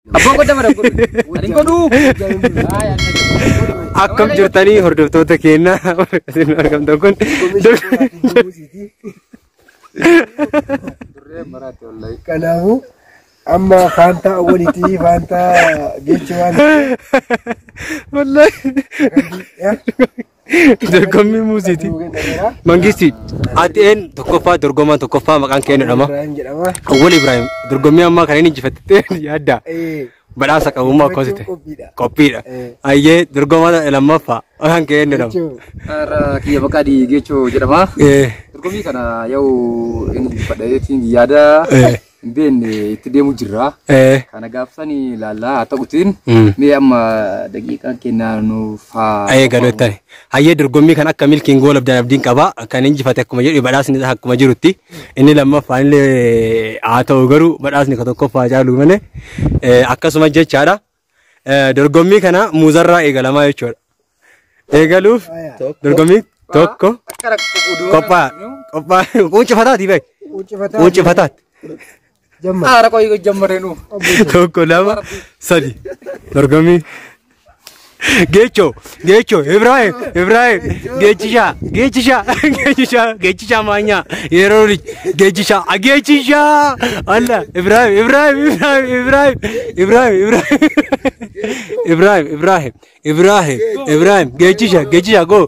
Abbaan godha mara godhu. Ani godhu. Akkam jirtanii hordoftoota keenya isin argamtan kun Kanaafuu amma faantaa awwalitii faantaa geechi waan wallahi dorgommii muuziiti. Mangisti ati een tokkoffaa dorgomaa tokkoffaa maqaan kee jedhama. Ibrahim jedhama. Awwal Ibrahim dorgommii ammaa kan inni injifatte yaadda. Badhaasa qabummaa akkasite. Qophiidha. Qophiidha. Ayyee dorgomaa lammaffaa maqaan kee jedhama. Har'a kiyya maqaa Geechoo jedhama. Dorgommii kana yoo inni injifadheetiin yaada hin beekne itti deemu jirra. Kana gaafsanii ilaallaa haa ta'utiin mee amma daqiiqaan kennaa nuuf haa. Ayyee galoottani. Hayyee dorgommii kan akka milkiin gool abdaan abdiin qaba. Kan injifate akkuma jedhu badhaasni isaa akkuma jirutti. Inni lammaffaan illee haa ta'u garuu badhaasni ka tokkoffaa caalu malee akkasuma jechaadha. Dorgommii kana muuzarraa eegalamaa jechuudha. Eegaluuf dorgommii tokko qophaa qophaa quuncifataati beek. Quuncifataati. Jamma. Haara qoyii jammaree nu. Tokko lama sadi dorgommii. Geechoo Geechoo Ibrahim Ibrahim Geechishaa Geechishaa Geechishaa Geechishaa maanyaa yeroo Geechishaa Geechishaa Allah Ibrahim Ibrahim Ibrahim Ibrahim Ibrahim Ibrahim Ibrahim Ibrahim Ibrahim Ibrahim Geechishaa Geechishaa go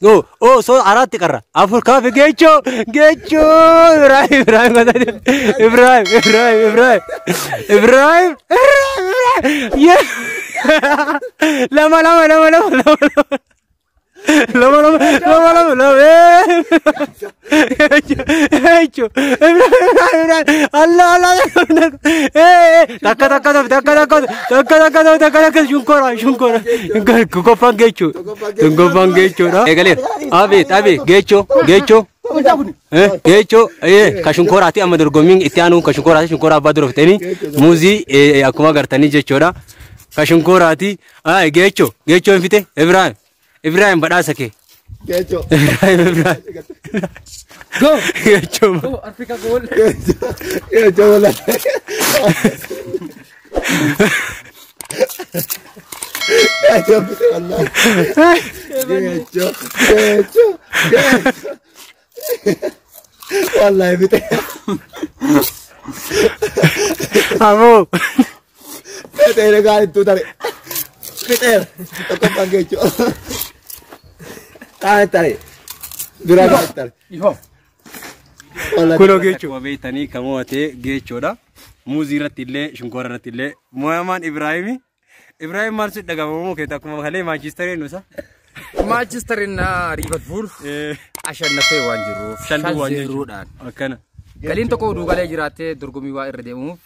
go oh so አራት ቀረ አፉር ካፍ ጌቾ ጌቾ ኢብራሂም ኢብራሂም ኢብራሂም ኢብራሂም ኢብራሂም ኢብራሂም ኢብራሂም lama lama lama lama lama lama lama lama lama lama ጌቾ ኢብራሂም አላ አላ takka takka takka takka takka takka takka takka shunkoora shunkoora tokkoffaan geechoo tokkoffaan geechoodha. Eegaleera abeet abeet geechoo geechoo geechoo ka shunkoraati amma dorgommiin itti aanu ka shunkoraati shunkoora abbaa dura fitanii muuzii akkuma agartanii jechuudha. Ka shunkoraati geechoo geechoo hin fite Ibrahim Ibrahim badhaasa kee. Geechoo. Ibrahim Ibrahim. Go. Geechoo. Go Afrika goal. Geechoo wallahi. Geechoo fite wallahi. Geechoo Geechoo Geechoo. Wallahi fite. Amoo. Fiteera gaarii tuutare. Fiteera tokkoffaan geechoo. Kaan tare. Biraa kaan tare. Ifoo. Kunoo geechoo. Akkuma beektanii kan mo'ate geechoodha. Muuzii irratti illee shunkoora irratti illee mo'amaan Ibraahimi. Ibraahim maal sitti dhaga'amu keessa akkuma kalee Maanchisterii nusa. Maanchister እና Liverpool ashannafee waan jiruuf Shan duwwaan zeeroodhaan. Akkana. Galiin tokko oduu galee jiraattee dorgommii waa irra deemuuf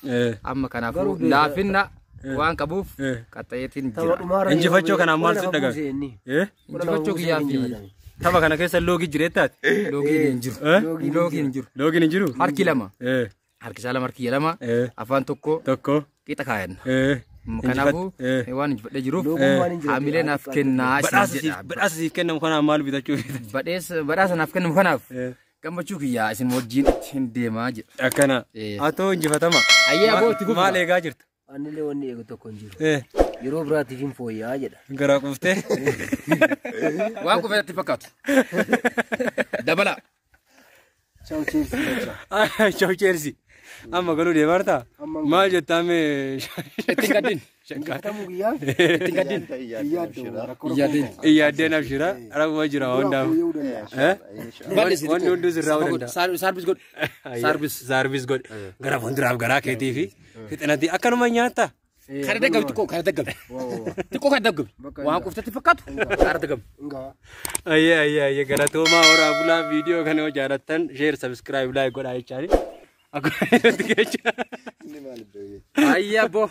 amma kanaafuu laafinna waan qabuuf qaxxayeetiin jira. Injifachoo kanaan maal sitti dhaga'ame? Injifachoo kiyyaa fi Tapha kana keessa loogii jireettaati. loogiin hin jiru. Loogiin hin jiru. Loogiin hin jiru? Harki lama. Harki isaa lama harki lama. Afaan tokko Tokko. qixa kaayanna. Kanaafuu waan injifadhee jiruuf haamilee naaf kennaa isin jedha. Badhaasa siif kennamu kanaan maal bitachuu feeta? Badhaasa naaf kennamu kanaaf gammachuu kiyyaa isin wajjin ittiin deemaa jedha. Akkana. Atoo injifatama. Ayyee aboo itti Maal eegaa jirta? Anillee wanni eegu tokko hin jiru. Yeroo biraatiif hin fooyya'aa jedha. Garaa quuftee. Waan qufee natti fakkaatu. Dabala. Ciao Chelsea. Ciao Chelsea. Amma galuu deemaa Maal jettaa mee? Ittiin gaddin. Injifatamuu kiyyaa. Ittiin gaddin. Iyyaadde. Iyyaddeen abshira. Rakkoo jira hundaaf. Wanti hunduu sirraa danda'a. Saarbis godhu. Saarbis. Saarbis godhu. Gara fuulduraaf garaa keetii fi fixinatti akkanuma nyaata. Kana daggabi xiqqoo kana daggabi. Xiqqoo kana daggabi. Waan quuftatti fakkaatu kana daggabi. Ayyee ayyee ayyee galatoomaa horaa bulaa viidiyoo kana yoo jaalattan share subscribe like godhaa jechaani. Akkuma itti geecha. Ayyee abboo.